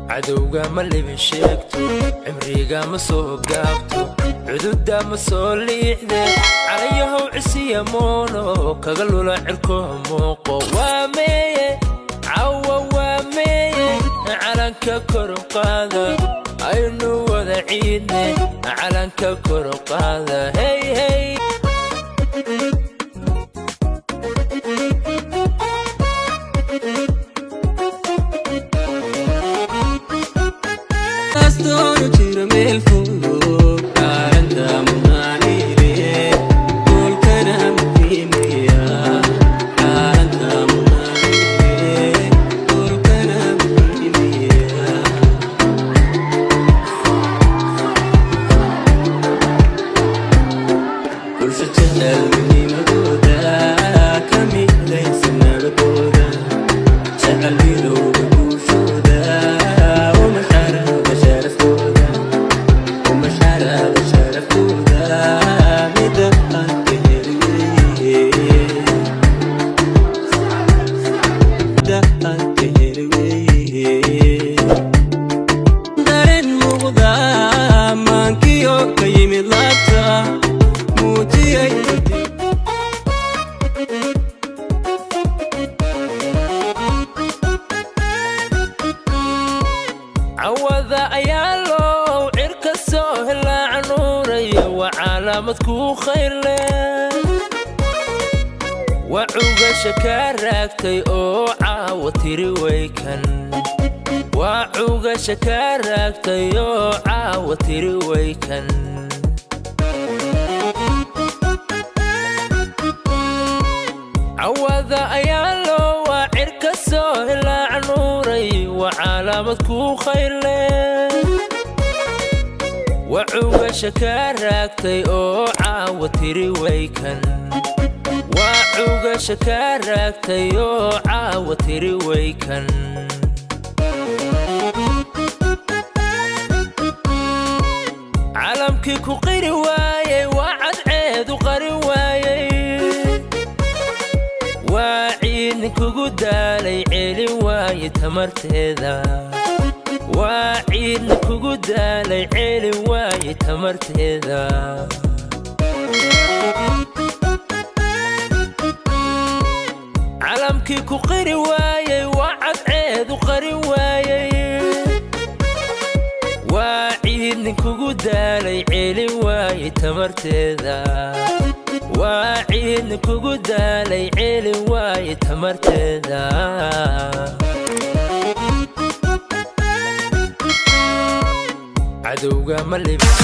Cadowga ma libin sheegto, cimriga ma soo gaabto, cududa ma soo liixde. Calayahow cisiya moono kaga lula cirko muuqo. Waa meeye cawa, waa meeye? Calanka kor qaada, aynu wada ciidne. Calanka kor qaada, hey hey. Astoonu jiro meel fog, kaalanta munaanire, dhulkana muhiimiya. Kaalanta munaanire, dhulkana muhiimiya. Bulsho jecel midnimadooda, ka midaysan nabadooda, jecel midowga guushooda, uma sharada sharafkooda, uma sharada sharafkooda, mida aan ka heli weye, mida aan ka heli weye. Dareen muuqda maankiyo ka yimid laabta muujiyay. Cawada ayaa low cirka soo helaa canuuraya, waa calaamad kuu khayrle, waa cugasha kaa raagtay oo caawa tiri waykan, waa cugasha kaa raagtay oo caawa tiri waykan. Cawada ayaa loo waa cirka soo helaa canuuray, waa calaamad kuu khayrle, waa cugasha kaa raagtay oo caawa tiri waykan, waa cugasha kaa raagtay oo caawa tiri waykan. Calamkii ku qiri waayey, waa cadceedu qarin waayey, waa ciidin kugu daalay, celin waaye tamarteeda, waa ciidna kugu daalay, celin waaye tamarteeda. Calamkii ku qiri waayey, waa cadceedu qarin waayey, waa ciidnin kugu daalay, celin waaye tamarteeda, waa ciidnin kugu daalay, celin waaye tamarteeda. Cadowga ma libin.